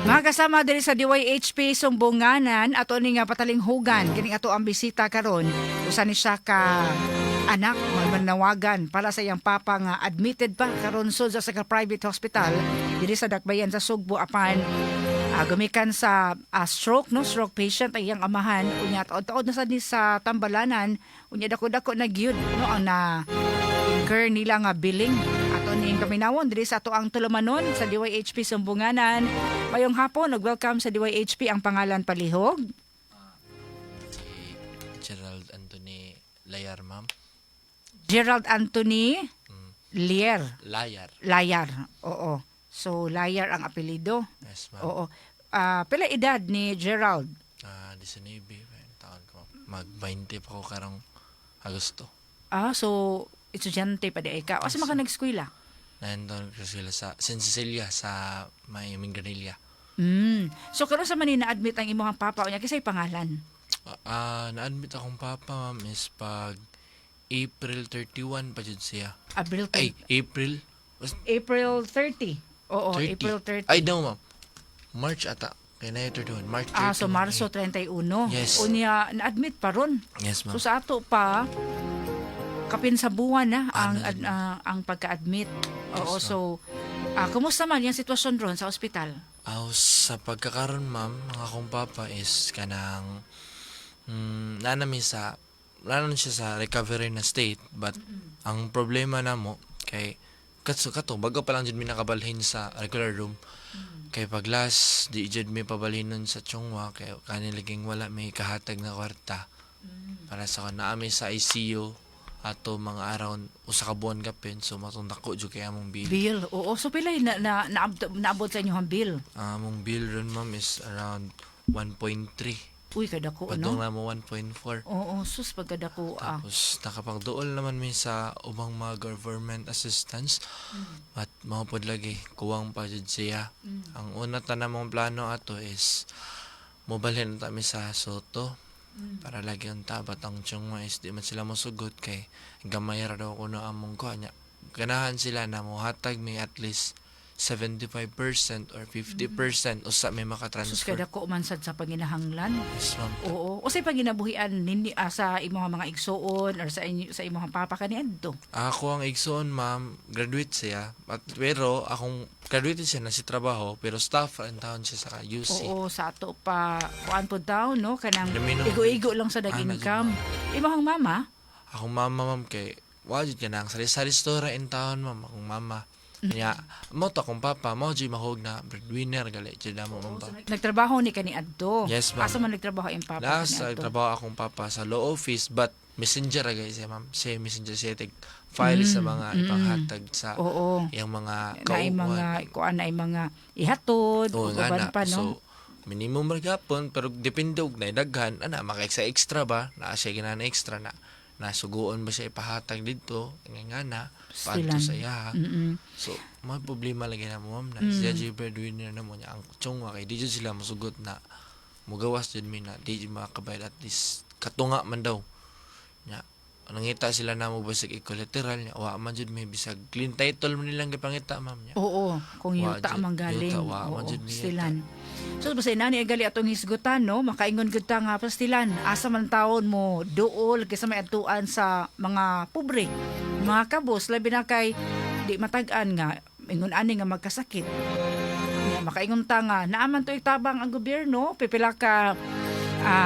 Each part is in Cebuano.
Mga kasama diri sa DYHP Sumbunganan, ato ni nga patalinghugan kining ato ang bisita karon. Usa ni siya ka anak manawagan para sa iyang papa nga admitted pa karon sud sa ka private hospital diri sa Dakbayan sa Sugbo, apan gumikan sa stroke, no, stroke patient ang iyang amahan. Unya taod-taod na sad ni sa tambalanan, unya dako-dako na gyud, no, ang na incur nila nga billing. Ato ning paminawon diri sa ato ang tulumanon sa DYHP Sumbunganan. Mayong hapon, nag-welcome sa DYHP. Ang pangalan palihog? Si Gerald Anthony Layar, ma'am. Gerald Anthony Lier. Layar. Layar. Oo. So Layar ang apelyido. Yes, ma'am. Oo. Pila edad ni Gerald? 19 taon ko. Mag 20 pa ko karong Agosto. Ah, so estudyante pa di ay ka. Asa man ka nag-eskwela? Nandun ko sila sa St. Cecilia sa may Mingranilla. So karon sa man ni na-admit ang imong papa, unya kisay pangalan? Na-admit akong papa, ma'am, is pag April 31 pa jud siya. Abril. Ay, April April 30. Oo, 30. April 30. Ay, no, ma'am. March ata. Kaya na 31. March 31. Ah, so Marso 31. Yes. Unya na-admit pa ron. Yes, ma'am. So sa ato pa kapin sa buwan na ang Ah, ang pagka-admit. Oo, Yes, so kumusta man yung sitwasyon ron sa ospital? Aw, sa pagkakaroon, ma'am, ang akong papa is kanang naa na siya sa recovery na state, but ang problema namo kay katso kato bago pa lang jud mi nakabalhin sa regular room kay pag last di jud mi pabalhinon sa Chongwa kay kani laging wala may kahatag na kwarta para sa naa mi sa ICU ato mga around usa ka buwan kapin, so matong dako jud kay among bill. Bill. Oo, so pila na, na, naabot sa inyong bill? Among bill ron, ma'am, is around 1.3. Uy, kadako, Padung no? na mo 1.4. Oo, sus, pagkadako. Tapos nakapagduol naman mi sa ubang mga government assistance. At mao pod lagi kuwang pa jud siya. Ang una ta namong plano ato is mobalhin ta mi sa Sotto para lagi ang tabat ang Chongwa is di man sila mosugot kay gamay ra daw kuno among kuha niya. Ganahan sila na mohatag mi at least 75% or 50% usa may Sus, makatransfer. kadako man sad sa panginahanglan. Yes, ma'am. Oo. Usay panginabuhian ninyo sa imong mga igsuon or sa inyo, sa imong papa kaniadto? Ako ang igsoon, ma'am, graduate siya. At, pero akong graduate siya na si trabaho, pero staff ang taon siya sa UC. Oo, sa ato pa kuan pud taon, no, kanang Minimum. igo-igo lang sa Ah, na dag-income. Imong mama? Akong mama, ma'am, kay wajud ka na ang sari-sari store in taon, ma'am, akong mama. Kanya, mo to akong papa, mo jud mahog na breadwinner gali jud na mo, ma'am ba. Nagtrabaho ni kaniadto? Yes, ma'am. Asa man nagtrabaho imong papa Nasa kaniadto? trabaho akong papa sa law office, but messenger ra guys, ma'am. Siya messenger siya tig file sa mga ipanghatag sa iyang mga Na ay mga kauban. kuan, na ay mga ihatod Oo, ug nga uban na. pa, no. So, minimum ra gapon, pero depende og na daghan ana maka extra extra ba na siya ginana extra na nasuguon ba siya ipahatag didto nga nga na paadto Silan. sa iya. So may problema lagi na mo, ma'am, na siya jud breadwinner na mo niya. Ang Chongwa kay di jud sila mosugot na mugawas jud mi na di jud makabayad at least katunga man daw nya. Nangita sila na mo basig i-collateral niya, wa man jud may bisag clean title man nilang gipangita, ma'am, niya. Oo, kung Wa yuta jud- man galing. yuta, wa man Oo, jud niya. silan. So basta inani ay gali atong hisgutan, no, makaingon gud ta nga pastilan asa man taon mo duol kaysa may adtuan sa mga pobre. Mga kabos, labi na kay di matag-an nga ingon ani nga magkasakit. Nya, makaingon ta nga naaman to tabang ang gobyerno, pipila ka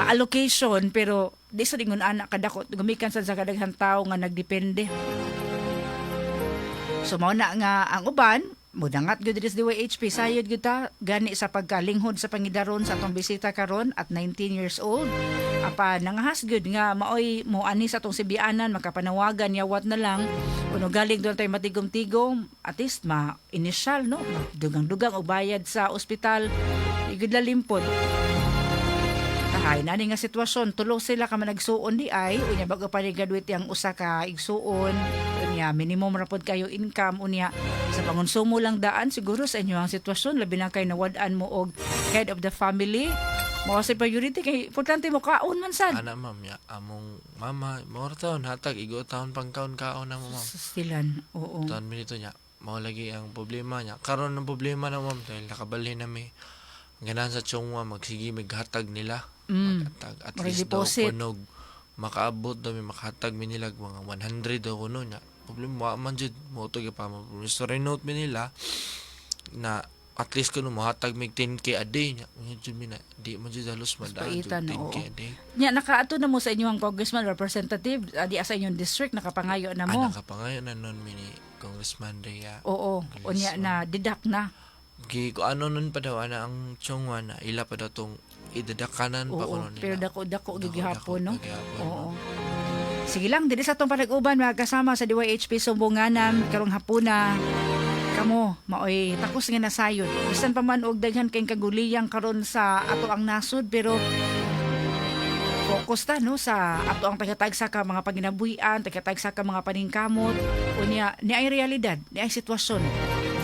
allocation, pero di sa ingon ana kadako gumikan sa kadaghan tawo nga nagdepende. So mao na nga ang uban mudangat gyud diri sa DYHP, sayod gyud ta gani sa pagkalinghod sa pangidaron sa atong bisita karon at 19 years old. Apa nangahas gyud nga maoy mo ani sa atong sibianan makapanawagan, yawat na lang kuno galing doon tayo matigom-tigom, at least ma initial, no, dugang-dugang og bayad sa ospital igud lalimpod. Tahay nani nga sitwasyon, tulo sila ka managsuon di ay, unya bago pa ni graduate ang usa ka igsuon, unya minimum ra pod kayo income, unya sa pangonsumo lang daan siguro sa inyo ang sitwasyon, labi na kay nawad-an mo og head of the family. Mao sa priority kay importante mo kaon man sad. Ana, ma'am, ya among mama mo ra taon hatag igo taon pangkaon kaon na mo, ma'am. Silan, oo. Taon mi dito niya. Mao lagi ang problema niya. Karon ang problema na, ma'am, dahil nakabalhin na mi. Ganahan sa Chong Hua magsige maghatag nila. Maghatag at Murag least daw deposit. Kunog makaabot daw mi, makahatag mi nila mga 100 daw kuno nya. Problema wa man jud mo to pa mo promissory note mi nila na at least kuno mohatag mig 10K a day nya. Nga jud mi na di man jud halos madaan jud Paitan, 10K oo. a day. Nya nakaato na mo sa inyong congressman representative di sa inyong district, nakapangayo na mo? Ah, nakapangayo na nun mi ni Congressman Rhea. Oo, unya na deduct na. Gi ko ano nun pa daw ana ang Chong Hua na ila pa daw tong idadakanan pa Oo, kuno nila. pero dako-dako Dako, gihapon, no? dako gihapon. Oo. Sige lang, dili sa atong panag-uban, mga kasama sa DYHP Sumbonganan karong hapuna. Kamo, maoy takos nga nasayod. Bisan pa man og daghan kay kaguliyang karon sa ato ang nasod, pero focus ta, no, sa ato ang tagatagsa ka mga paginabuhian, tagatagsa ka mga paningkamot. Unya ni ay realidad, ni ay sitwasyon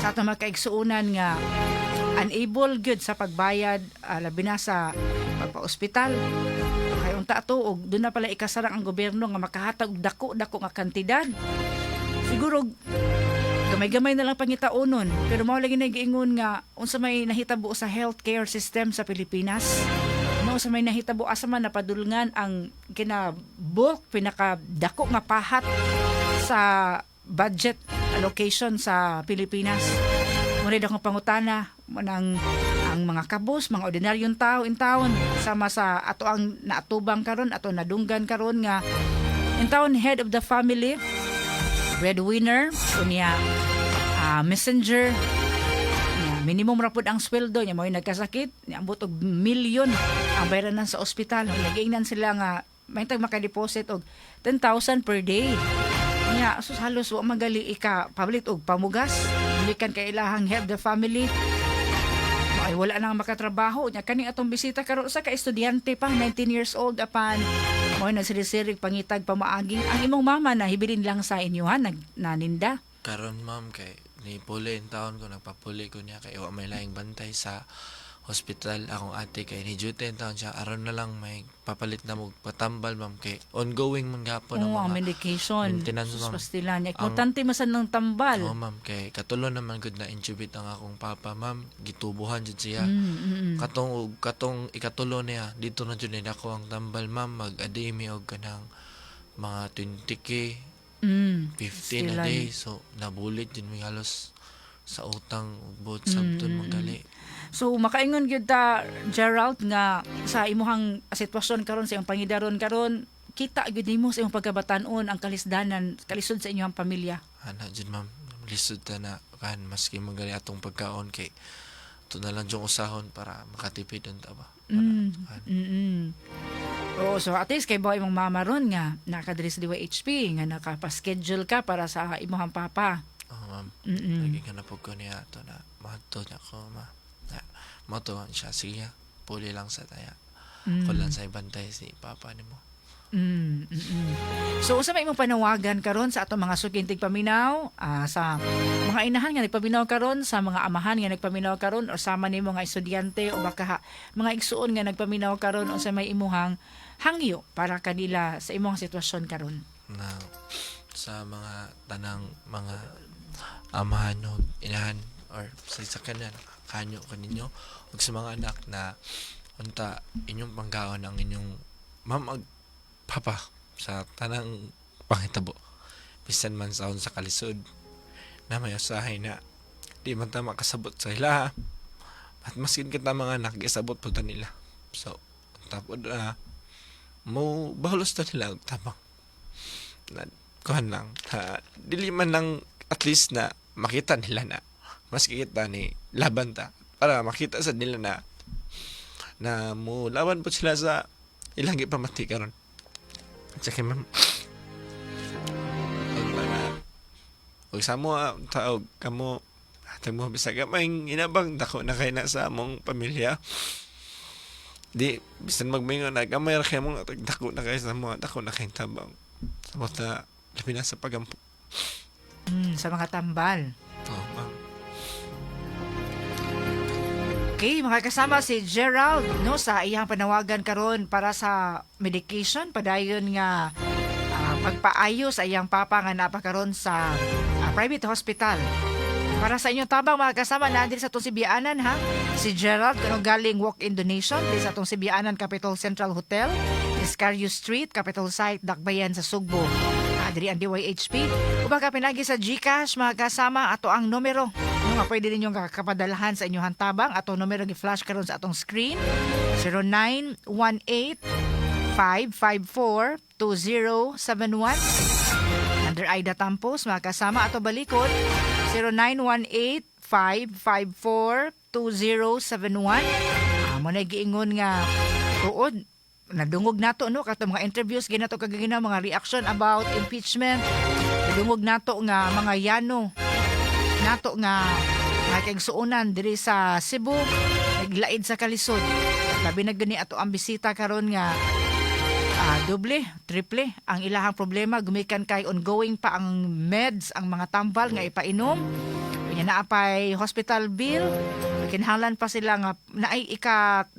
sa atong mga kaigsuonan nga unable gyud sa pagbayad, labi na sa pagpa-ospital. Kay unta to og doon na pala ikasarang ang gobyerno nga makahatag og dako-dako nga kantidad. Siguro gamay-gamay na lang pangitaonon, pero mao lagi nag-ingon nga unsa may nahitabo sa healthcare system sa Pilipinas, no, sa may nahitabo, asa man napadulngan ang kina bulk, pinaka dako nga pahat sa budget allocation sa Pilipinas. Muna akong pangutana manang ang mga kabus, mga ordinaryong tao in town, sama sa ato ang naatubang karon, ato nadunggan karon nga in town head of the family, breadwinner, unya messenger, nya, minimum ra pud ang sweldo niya, mo'y nagkasakit, niambot og milyon ang bayranan sa ospital. Nag-iingnan sila nga may tag maka-deposit og 10,000 per day. Nya, sus, halos wa magali ika pabalit og pamugas. Gikan kay ilahang help the family. Ay wala na nga makatrabaho. Nya kaning atong bisita karon sa ka estudyante pa, 19 years old, apan mo na siri-sirig pangitag pamaagi. Ang imong mama na hibilin lang sa inyo ha, nag naninda? Karon, ma'am, kay ni puli in taon ko, nagpapuli ko niya kay wa may laing bantay sa hospital akong ate kay ni duty in taon siya aron na lang may papalit na mo patambal, ma'am, kay ongoing man gapon ang Oo, ang mga medication. maintenance, Sus, ma'am. pastila niya. Importante masan ng tambal. Oo, ma'am, kay katulo naman gud na intubate ang akong papa, ma'am, gitubuhan jud siya. Katong og katong ikatulo niya dito na jud ako ang tambal, ma'am, mag-a-day mi og kanang mga 20K, 15 a Stilan. day, so nabulit din mi halos sa utang ug buot sabton magali. So makaingon gyud ta, Gerald, nga sa imuhang sitwasyon karon, sa imong pangidaron karon, kita gyud nimo sa imong pagkabatanon ang kalisdanan, kalisod sa inyong pamilya. Ana jud, ma'am, lisod ta na kan maski magali atong pagkaon kay ito na lang yung usahon para makatipid unta ba para, kan. Oo, so at least kay boy imong mama ron nga nakadiri sa DYHP nga nakapa-schedule ka para sa imong papa. Oh, ma'am. Lagi ka na po ko niya ato na mato niya ko ma na mato siya, sige puli lang sa taya ko lang sa ibantay si papa nimo. So unsa may imong panawagan karon sa atong mga suking tigpaminaw, sa mga inahan nga nagpaminaw karon, sa mga amahan nga nagpaminaw karon, o sama nimo nga estudyante o baka mga igsuon nga nagpaminaw karon, unsa may imuhang hangyo para kanila sa imong sitwasyon karon? Na sa mga tanang mga amahan o inahan or sa isa kanan kanyo kaninyo ug sa mga anak na unta inyong panggaon ang inyong mama ug papa sa tanang panghitabo bisan man sa sa kalisod na may usahay na di man ta makasabot sa ila at maskin kita mga anak gisabot po ta nila, so unta pod na mo balos ta nila og tabang na kuhan lang ha, dili man lang at least na makita nila na maski kita ni laban ta para makita sa nila na na mo laban po sila sa ilang gipamati karon. At saka, ma'am, ug sa mo taog kamo hatag mo bisag gamay inabang, dako na kay na sa among pamilya, di bisan magmingon na gamay ra kay mong dako na kay sa mo, dako na kay tabang sa mo ta, labi na sa pagampo. Sa mga tambal. Oh, ma'am. Okay, mga kasama, si Gerald, no, sa iyang panawagan karon para sa medication padayon nga pagpaayo sa iyang papa nga naa pa karon sa private hospital. Para sa inyong tabang, mga kasama, naa diri sa atong Sibianan ha. Si Gerald kuno galing walk-in donation diri sa atong Sibianan Capitol Central Hotel, Escario Street, Capitol Site, Dakbayan sa Sugbo. Diri ang DYHP. Uban ka pinagi sa GCash, mga kasama, ato ang numero, no, nga pwede ninyong kapadalhan sa inyong tabang. Ato numero gi-flash karon sa atong screen, 0918 554 2071 under Aida Tampos, mga kasama. Ato balikon, 0918-554-2071. Mao na giingon nga tuod nadungog nato, no, kato mga interviews ginato kagina, mga reaction about impeachment, nadungog nato nga mga yano nato nga mga kaigsuonan diri sa Cebu naglaid sa kalisod, labi na gani ato ang bisita karon nga doble, triple ang ilahang problema gumikan kay ongoing pa ang meds, ang mga tambal nga ipainom. Unya naa pay hospital bill, kinahanglan pa sila nga naay ika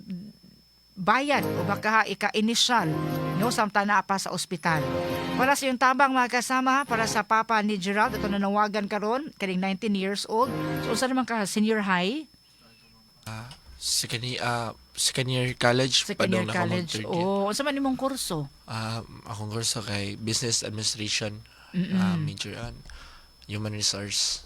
bayad o baka ika-initial, no, samtang naa pa sa ospital. Para sa iyong tabang, mga kasama, para sa papa ni Gerald, ito nanawagan karon kaning 19 years old. So unsa naman ka, senior high? Second year college. Second year Padong na ako mag college. third year. O unsa man imong kurso? Akong kurso kay Business Administration, major on Human Resource.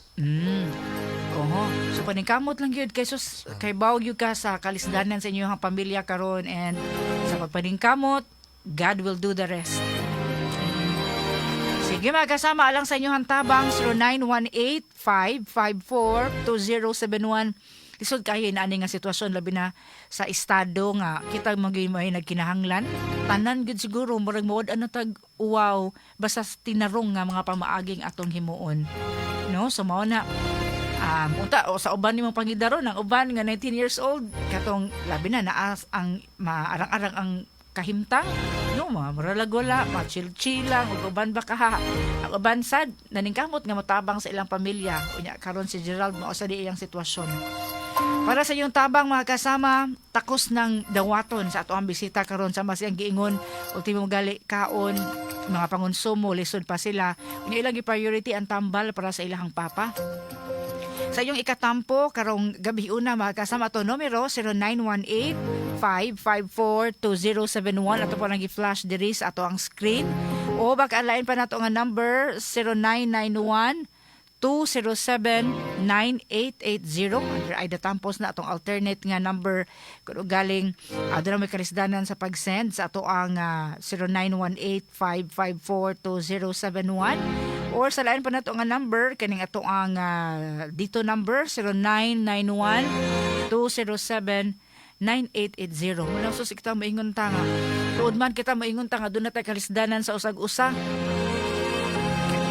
Oho. So paningkamot lang gyud kay sus kay baw gyud ka sa kalisdanan sa inyong pamilya karon and sa pagpaningkamot, God will do the rest. Sige, mga kasama, alang sa inyong tabang, 0918-554-2071. Lisod kayo inaani nga sitwasyon, labi na sa estado nga kita magyud may nagkinahanglan. Tanan gyud siguro murag muod ano tag uwaw basta tinarong nga mga pamaaging atong himuon. No, so mao na unta o sa uban nimong pangidaron, ang uban nga 19 years old katong labi na naa ang maarang-arang ang kahimtang, no, mga muralag wala ma chill chill lang ug uban ba kaha ang uban sad naningkamot nga motabang sa ilang pamilya. Unya karon si Gerald mao sa di iyang sitwasyon. Para sa iyong tabang, mga kasama, takos ng dawaton sa ato ang bisita karon sa masiyang giingon, ultimo gali kaon, mga pangonsumo lisod pa sila. Unya ilang gi-priority ang tambal para sa ilahang papa. Sa iyong ikatampo karong gabi una, mga kasama, to numero 0918-554-2071, ato po nang i-flash diri sa ato ang screen o baka alain pa nato nga number, 0991 207-9880 under Aida Tampos na atong alternate nga number kung galing doon may kalisdanan sa pag-send sa ato ang 0918-554-2071 or sa lain pa nato nga number, kaning ato ang dito number, 0991 207 9880. Muna sus kita maingon ta nga tuod man kita maingon ta nga doon na tayo kalisdanan sa usag-usa.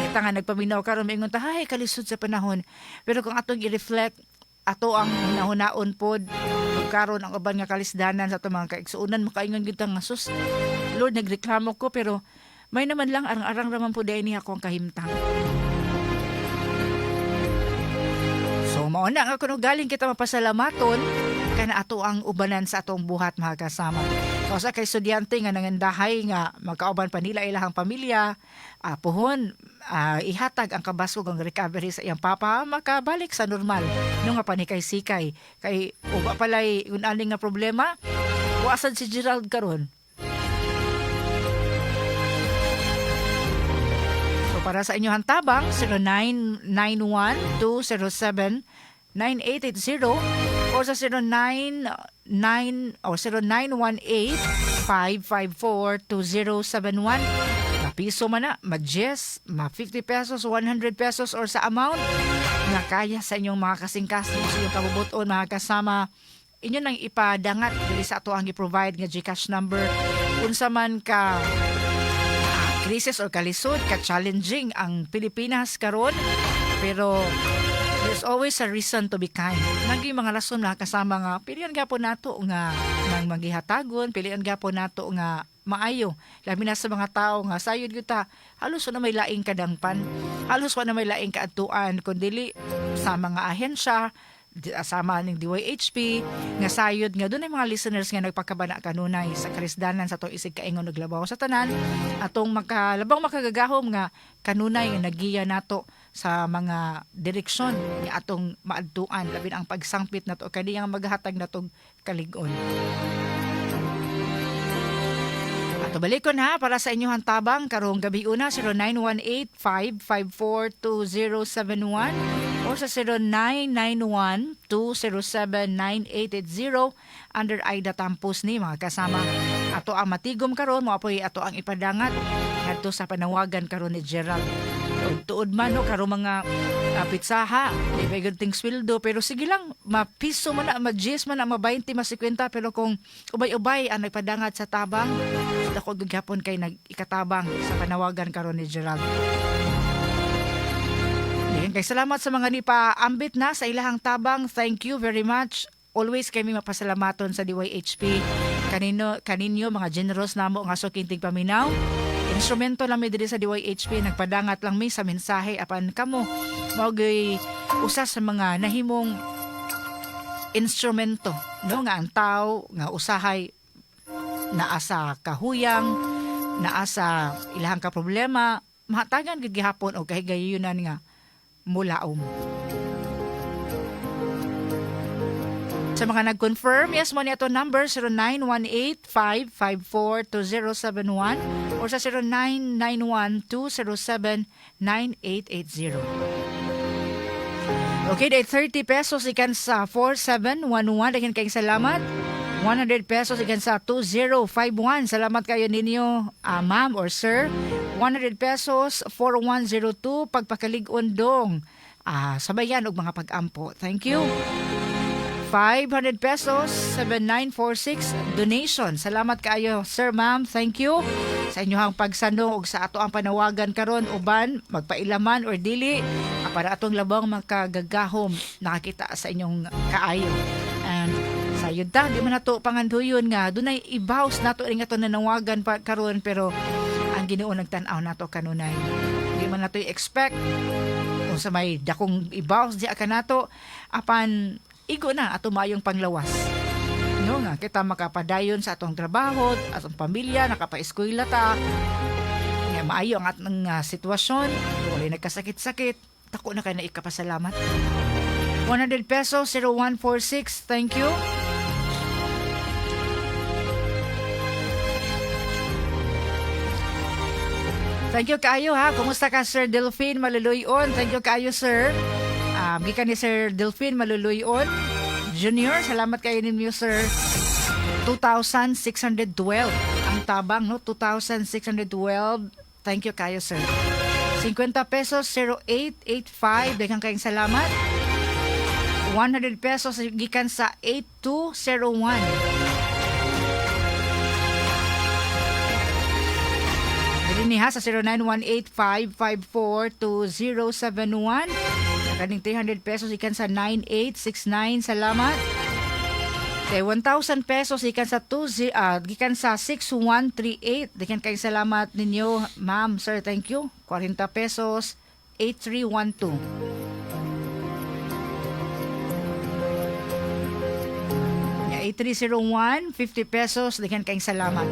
Kita nga nagpaminaw karon maingon ta, "Hay, kalisod sa panahon." Pero kung atong i-reflect ato ang hunahunaon pod ug karon ang uban nga kalisdanan sa atong mga kaigsuonan, makaingon gyud ta nga, "Sus Lord, nagreklamo ko pero may naman lang arang-arang raman po dahil niya ako ang kahimtang." So mao na nga kuno galing kita mapasalamaton kana ato ang ubanan sa atong buhat, mga kasama. So sa kay estudyante nga nangandahay nga magkauban pa nila ilahang pamilya, puhon ihatag ang kabaskog ang recovery sa iyang papa, makabalik sa normal no nga panikay-sikay kay uba palay unani nga problema, wa sad si Gerald karon. So para sa inyong tabang, 0991-207-9880 o sa 099 o 0918-554-2071. Mapiso man na, ma-10, ma 50 pesos, 100 pesos or sa amount nga kaya sa inyong mga kasingkasing, sa inyong kabubuton, mga kasama, inyo nang ipadangat diri sa ato ang i-provide nga GCash number. Unsa man ka crisis or kalisod, ka-challenging ang Pilipinas karon, pero there's always a reason to be kind. Naging mga rason na kasama nga pilian gapon nato nga nang magihatagon, pilian gapon nato nga maayo. Labi na sa mga tao nga sayod gyud ta, halos wala may laing kadangpan, halos wala may laing kaadtuan kun dili sa mga ahensya sama ning DYHP nga sayod nga dunay mga listeners nga nagpakabana kanunay sa kalisdanan sa atong isig kaingon ug labaw sa tanan atong makalabang makagagahom nga kanunay nga nagiya nato. sa mga direksyon ni atong maadtuan, labi na ang pagsangpit nato kaniyang maghatag natog kalig-on. Ato balikon ha para sa inyong tabang karong gabi una, 0918-554-2071 o sa 0991-207-9880 under Aida Tampos ni, mga kasama. Ato ang matigom karon, mo apoy ato ang ipadangat ngadto sa panawagan karon ni Gerald. Tuod man no, karon mga pitsaha, di ba gud ting sweldo, pero sige lang, mapiso man na, ma-10 man na, ma-20, ma-50, pero kung ubay-ubay ang nagpadangat sa tabang, dako gyud gihapon kay nag-ikatabang sa panawagan karon ni Gerald. Ayan, kay salamat sa mga nipa ambit na sa ilahang tabang. Thank you very much. Always kami mapasalamaton sa DYHP. Kanino kaninyo mga generous namo nga suking tigpaminaw. Instrumento lang mi diri sa DYHP, nagpadangat lang mi sa mensahe apan kamo mao gyud usa sa mga nahimong instrumento, no, nga ang tao nga usahay naa sa kahuyang, naa sa ilahang kaproblema, mahatagan gid gihapon og kahigayunan nga mulaom. Sa mga nag-confirm, yes mo ni ato number 0918-554-2071 or sa 0991-207-9880. Okay, dahil 30 pesos ikan sa 4711. Daghan kayong salamat. 100 pesos ikan sa 2051. Salamat kayo ninyo, ma'am or sir. 100 pesos, 4102. Pagpakalig-on dong. Sabayan og mga pag-ampo. Thank you. 500 pesos, 7946 donation. Salamat kaayo, sir, ma'am. Thank you sa inyong pagsanong og sa ato ang panawagan karon, uban magpailaman or dili, para atong labang makagagahom nakakita sa inyong kaayo. And sayod ta, di man nato panganduyon nga dunay ibaws nato ring ato nanawagan pa karon, pero ang Ginoo nagtan-aw nato kanunay. Di man nato i-expect kung sa may dakong ibaws di ka nato, apan igo na ato maayong panglawas. No, nga kita makapadayon sa atong trabaho, atong pamilya, nakapaeskwela ta. Nga maayo ang atong sitwasyon, walay nagkasakit-sakit, dako na kay na ikapasalamat. 100 pesos, 0146, thank you. Thank you kaayo ha. Kumusta ka, Sir Delphine Maluluyon? Thank you kaayo, sir. Gikan ni Sir Delphine Maluluyon Junior, salamat kayo ninyo, sir. 2,612 ang tabang, no? 2,612. Thank you kayo, sir. 50 pesos, 0885. Daghang kayong salamat. 100 pesos gikan sa 8201. Dili niha sa 0918-554-2071. Kaning 300 pesos ikan sa 9869. Salamat. Kay 1,000 pesos ikan sa 2 gikan sa 6138. Daghan kayong salamat ninyo, ma'am, sir. Thank you. 40 pesos, 8312. Ya, 8301, 50 pesos. Daghan kayong salamat.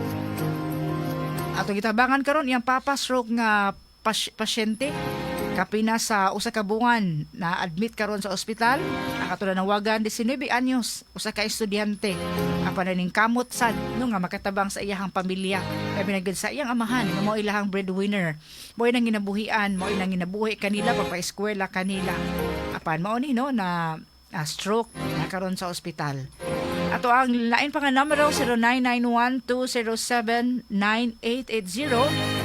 Ato gitabangan karon iyang papa, stroke nga pasyente kapina sa usa ka buwan na admit karon sa ospital. Ang ato nanawagan, 19 anyos, usa ka estudyante, apan ning kamot sad, no, nga makatabang sa iyahang pamilya, labi na gud sa iyang amahan nga mao ilahang breadwinner, mao nang ginabuhian, mao nang ginabuhi kanila, pagpa-eskwela kanila, apan mao ni, no, na stroke na karon sa ospital. Ato ang lain pa nga numero, 0991 207 9880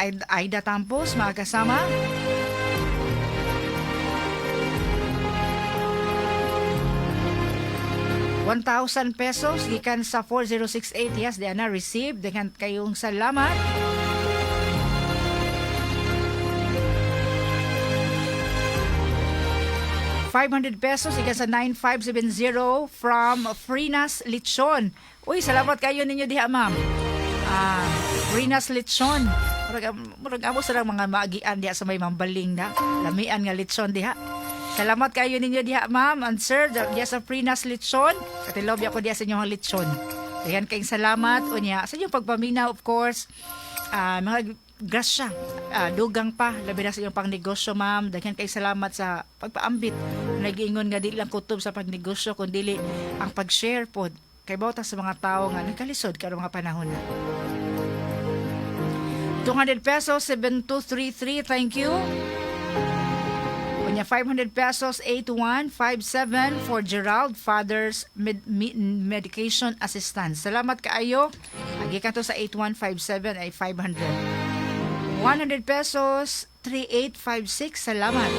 under Aida Tampos, mga kasama. 1,000 pesos gikan sa 4068. Yes, di na receive. Daghan kayong salamat. 500 pesos ikan sa 9570 from Frinas Lechon. Uy, salamat kayo ninyo diha, ma'am. Frinas Lechon. Murag amo sa lang mga maagian diha sa may Mambaling na. Lamian nga lechon diha. Salamat kayo ninyo diha, ma'am and sir, diha sa Frinas Lechon. Katilob ako diha sa inyong lechon. Ayan kayong salamat unya sa inyong pagpaminaw, of course. Mga grasya, dugang pa labi na sa iyong pangnegosyo, ma'am. Daghan kay salamat sa pagpaambit. Nagiingon nga di lang kutob sa pagnegosyo kundi ang pag-share pod kay bawta sa mga tao nga nagkalisod karong mga panahon na. 200 pesos, 7233, thank you. Unya 500 pesos, 8157 for Gerald Father's Medication Assistance. Salamat kaayo. Agi ka to sa 8157 ay 500. 100 pesos, 3856. Salamat.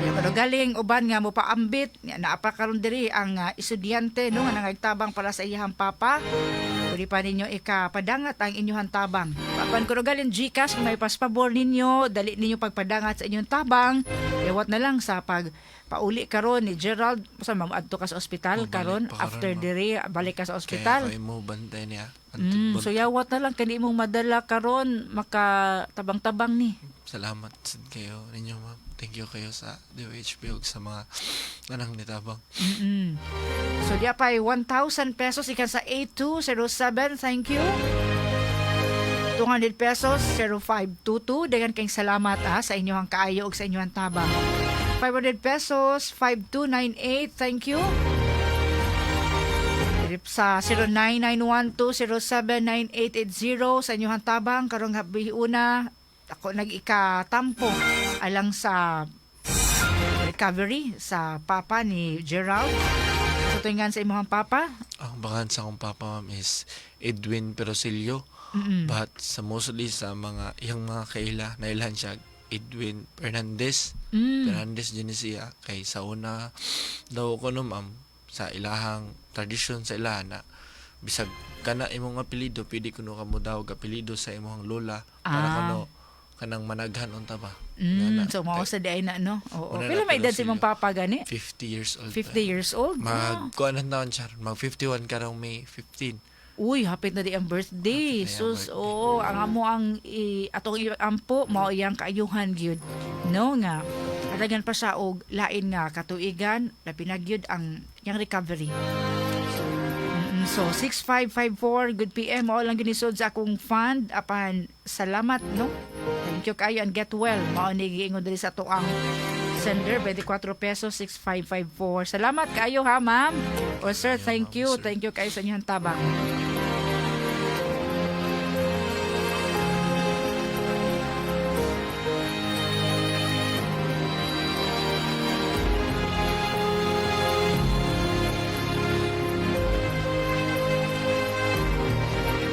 Ya, pero galing uban nga mo paambit, naa pa karon diri ang estudyante, no, nga nangagtabang para sa iyang papa. Pwede pa ninyo ikapadangat ang inyong tabang. Apan kuno galing GCash, kung may paspabor ninyo, dali ninyo pagpadangat sa inyong tabang. Yawat na lang sa pag pauli karon ni Gerald, sa ma'am adto ka sa ospital Oh, balik karon pa karon, after ma'am. diri balik ka sa ospital. Kaya mo bantay niya. So yawat na lang kani imong madala karon makatabang-tabang ni. Salamat sad kayo ninyo, ma'am. Thank you kayo sa DOHP ug sa mga nanang nitabang. So diya pa ay 1,000 pesos ikan sa 8207. Thank you. 200 pesos 0522. Dagan kayong salamat sa inyong kaayo ug sa inyong tabang. 500 pesos 5298. Thank you. Sa 09912079880 sa inyong tabang karong gabi una ako nag-ikatampo alang sa recovery sa papa ni Gerald. Sa tuwingan sa imong papa? Ang pangalan sa akong papa, ma'am, is Edwin Perosillo. But sa mostly sa mga iyang mga kaila, nailhan siya Edwin Fernandez. Fernandez din siya kay sa una daw ko no, ma'am, sa ilahang tradisyon sa ilahan na bisag kana imong apelyido pwede kuno ka mo daw apelyido sa imong lola para kuno kanang managhan unta ba. Nga na, So mao sa di ay na, no. Oo. Una na Pila may edad si Perosillo. imong papa gani? 50 years old. 50 years old. Mag kuan na taon siya, mag 51 karong May 15. Uy, hapit na di ang birthday. Hapit na ang Sus, birthday. oo, ang amo ang atong ampo mao iyang kaayuhan gyud. No nga. Hatagan pa siya og lain nga katuigan, labi na gyud ang iyang recovery. So 6554, good PM mao lang ginisod sa akong fund apan salamat, no. Thank you kayo and get well. Mao ni giingon diri sa atoang sender, 24 pesos 6554. Salamat kayo ha, ma'am. O sir, Kayo, thank ma'am, you. sir. Thank you kayo sa inyong tabang.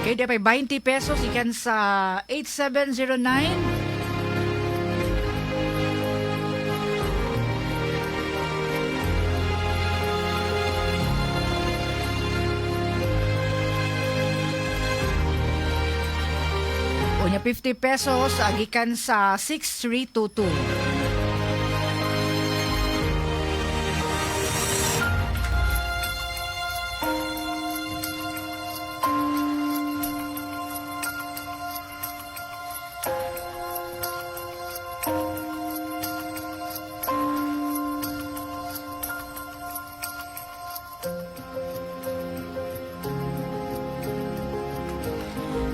Okay, di pa 20 pesos ikan sa 8709. Unya 50 pesos agikan sa 6322.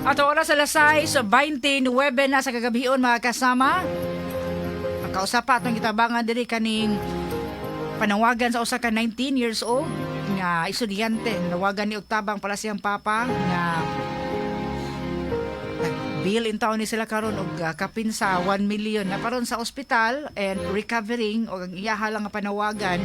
At oras alas 6:29 na sa kagabion, mga kasama. Makausap pa atong gitabangan diri kaning panawagan sa usa ka 19 years old nga estudyante. Nawagan ni og tabang para siyang papa nga bill in taon ni sila karon og kapin sa 1 million na paron sa ospital and recovering, og ang iyaha lang nga panawagan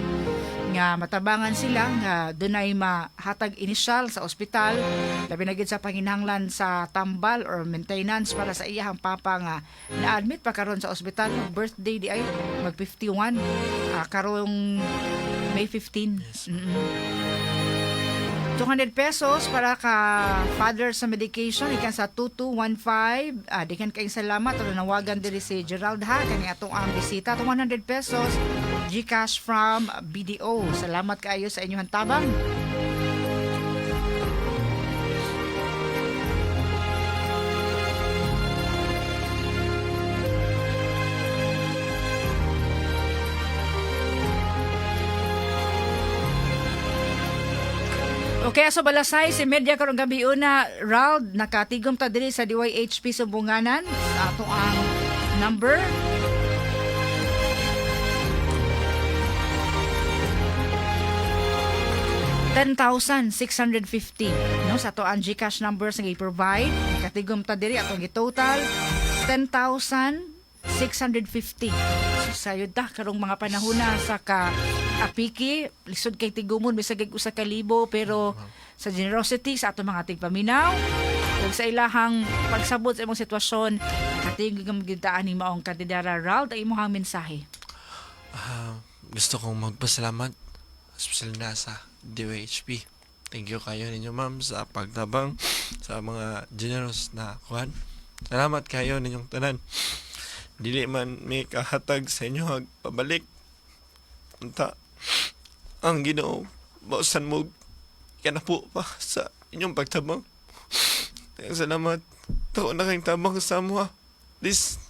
nga matabangan sila nga dunay mahatag inisyal sa ospital, labi na gid sa panginahanglan sa tambal or maintenance para sa iyahang papa nga na-admit pa karon sa ospital. Birthday di ay mag 51 karong May 15. Yes. 200 pesos para ka father sa medication ikan sa 2215. Dikan kayong salamat aron nawagan diri si Gerald ha kani atong ang bisita. Atong 100 pesos GCash from BDO. Salamat kaayo sa inyong tabang. Okay, so balasay si media karong gabi una, Rald, nakatigom ta diri sa DYHP Sumbunganan sa ato ang number 10,650, no, sa ato ang GCash numbers nga i-provide. Nakatigom ta diri, atong i-total 10,650. So, sayod ta karong mga panahon na sa ka apiki, lisod kay tigumon bisag 1,000, pero sa generosity sa atong mga tigpaminaw ug sa ilahang pagsabot sa imong sitwasyon, katigom gyud ta ani maong kandidara. Rald, ang imong mensahe? Gusto kong magpasalamat, especially na sa DOHP. Thank you kayo ninyo, ma'am, sa pagtabang sa mga generous na kuan. Salamat kayo ninyong tanan. Dili man may kahatag sa inyo pabalik. Unta ang Ginoo bausan mo kanapo pa sa inyong pagtabang. Salamat. Taon na kayong tabang sa mo. This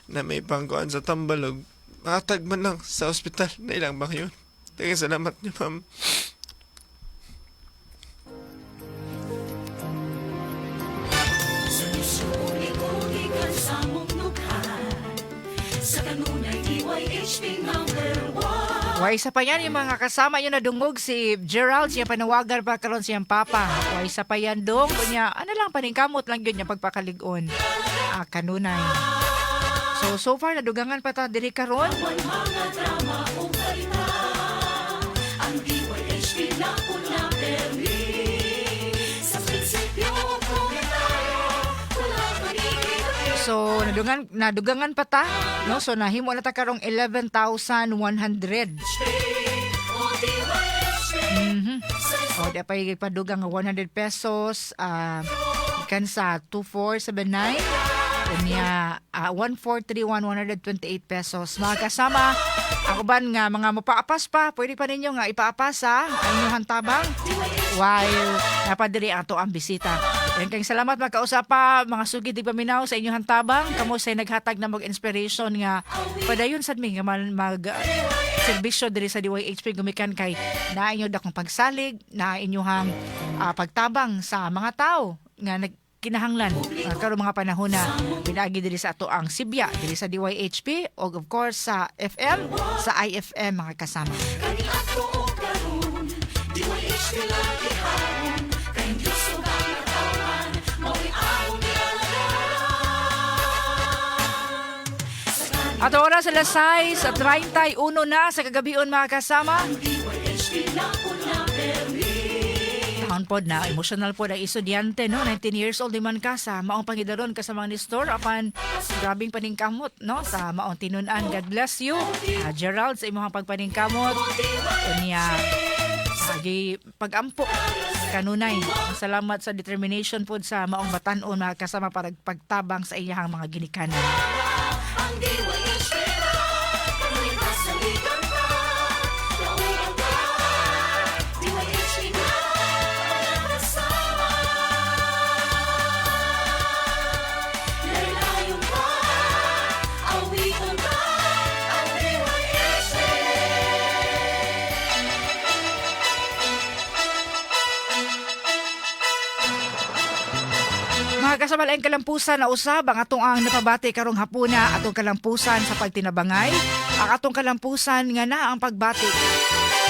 na may pangkuan sa tambalog. Matag man lang sa ospital na ilang ba yun. Thank salamat niyo, ma'am. Sa mong dughan, sa kanunay DYHP number 1. Way isa pa yan yung mga kasama yun, nadungog si Gerald, siya panawagan pa karon siyang papa. Way isa pa yan dong. Kunya, ano lang, paningkamot lang yun yung pagpakalig-on. Ah, kanunay. So, so far, nadugangan pa ta diri karon. Wan mga drama o balita, ang DYHP na una permi. Sa prinsipyo komentaryo, wala paligid. So, nadugangan pa ta, no? So, nahimo na ta karong 11,100. O DYHP. O, di pa padugang nga 100 pesos, ikan sa 2479, unya 1431, 128 pesos. Mga kasama, ako ban nga mga mapaapas pa, pwede pa ninyo nga ipaapas ha, ang inyong hantabang while napadiri ato ang bisita. Yan kayong salamat magkausap pa mga sugi di paminaw sa inyong hantabang. Kamo say naghatag na mag-inspiration nga padayon sad mi nga mag serbisyo diri sa DYHP gumikan kay naa inyo dakong pagsalig, naa inyohang pagtabang sa mga tao nga nagkinahanglan karong mga panahon na pinaagi diri sa ato ang Sibya diri sa DYHP og of course sa FM, sa IFM, mga kasama. Kaniadto og karon, DYHP lagi haron, kay Diyos ug ang katawhan, mao'y among gialagaran. At oras alas 6:31 na sa kagabion, mga kasama. DYHP na una permi. Taon pod na emotional pod ang estudyante, no, 19 years old di man ka sa maong pangidaron ka sa mga nistor, apan grabing paningkamot, no, sa maong tinun-an. God bless you, Gerald, sa imong pagpaningkamot unya agi pagampo kanunay. Salamat sa determination pod sa maong batan-on, mga kasama, para pagtabang sa iyang mga ginikanan. Ang DYHP na, kanunay kasaligan ka, kauban ka, DYHP na, kasama. Laylayon ka, awitan ka, ang DYHP. Mga kasama, laing kalampusan na usab ang atong ang napabati karong hapuna, atong kalampusan sa pagtinabangay, ang atong kalampusan nga na ang pagbati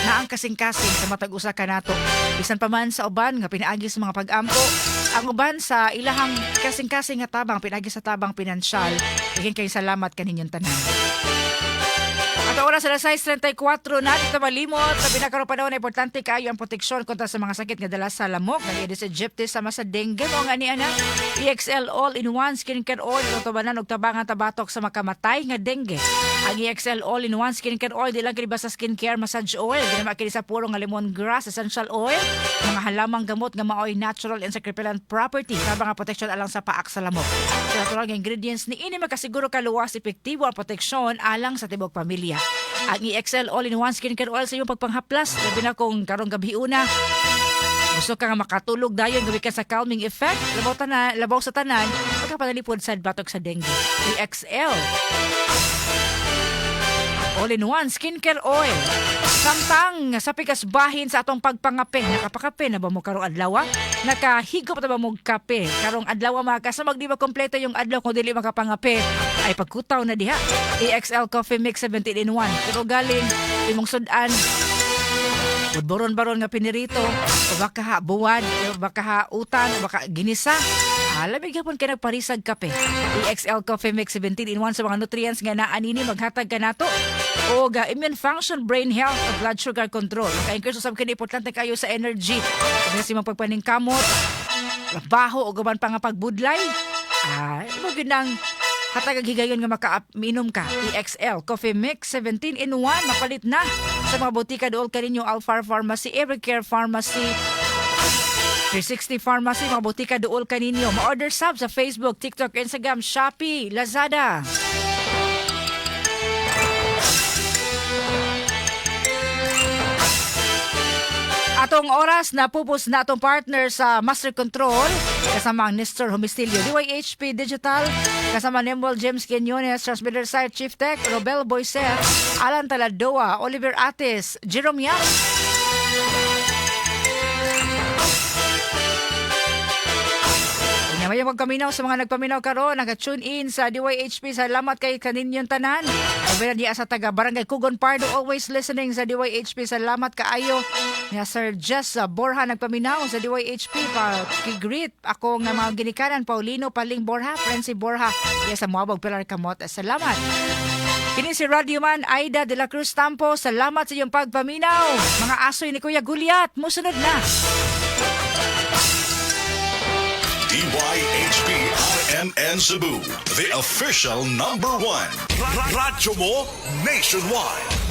na ang kasing-kasing sa matag usa kanato. Bisan pa man sa uban nga pinaagi sa mga pag-ampo, ang uban sa ilahang kasing-kasing nga tabang pinaagi sa tabang pinansyal. Daghan kay salamat kaninyong tanan. At oras alas 6:34 na, dito malimot. Sabi na karon panahon na importante kaayo ang proteksyon kontra sa mga sakit nga dala sa lamok, nga Aedes aegypti sama sa dengue mo nga ni ana. EXL All-in-One Skincare Oil tubanan og tabangan tabatok sa makamatay nga dengue. Ang EXL All-in-One Skincare Oil di lang kini basta skincare massage oil, ginama kini sa puro nga lemongrass essential oil, mga halamang gamot nga maoy natural insect repellent property, tabang nga proteksyon alang sa paak sa lamok. Sa natural nga ingredients ni ini makasiguro kaluwas epektibo ang proteksyon alang sa tibuok pamilya. Ang EXL All-in-One Skincare Oil sa iyong pagpanghaplas, labi na kung karong gabi una gusto ka nga makatulog dayon gabi ka sa calming effect, labaw tanan, labaw sa tanan, pagkapanalipod sa batok sa dengue. EXL. All-in-one skincare oil. Samtang sa pikas bahin sa atong pagpangape, nakapakape na ba mo karong adlaw? Nakahigop na ba mo kape karong adlaw, mga kasamag? Di ba kompleto yung adlaw kung dili makapangape? Ay pagkutaw na diha. EXL Coffee Mix 17 in 1. Pero galing imong sudan, boron-baron nga pinirito, o baka ha buwad, o baka ha utan, o baka ginisa. Alam gyapon kay nagparisag kape. EXL Coffee Mix 17 in 1, sa mga nutrients nga naa nini, maghatag ka nato o ga immune function, brain health, ug blood sugar control. Kay increase usab kini, importante kayo sa energy. Kung sa imong pagpaningkamot, trabaho o gaban pa nga pagbudlay. Mo gyud nang hatag ang higayon nga maka-minom ka. EXL Coffee Mix 17 in 1, mapalit na sa mga botika dool kaninyo, Alfar Pharmacy, Evercare Pharmacy, 360 Pharmacy, mga botika dool kaninyo. Ma-order sab sa Facebook, TikTok, Instagram, Shopee, Lazada. Atong oras na pupos na atong partner sa Master Control kasama ang Nestor Homicilio, DYHP Digital, kasama Nemuel James Quinones, Transmitter Site Chief Tech, Robel Boiser, Alan Taladoa, Oliver Atis, Jerome Yap. Unya, may magkaminaw sa mga nagpaminaw karon, naka-tune in sa DYHP. Salamat kay kaninyong tanan. Labi na diya sa taga Barangay Kugon Pardo, always listening sa DYHP. Salamat kaayo. Nga Sir Jess Borja nagpaminaw sa DYHP, pa greet ako nga mga ginikanan Paulino Paling Borja, Prensi Borja, diya sa Moabog Pilar Camotes. Salamat. Kini si Radio Man Aida de la Cruz Tampo. Salamat sa iyong pagpaminaw. Mga asoy ni Kuya Guliat, musunod na. DYHP RMN Cebu, the official number one. Radyo mo nationwide.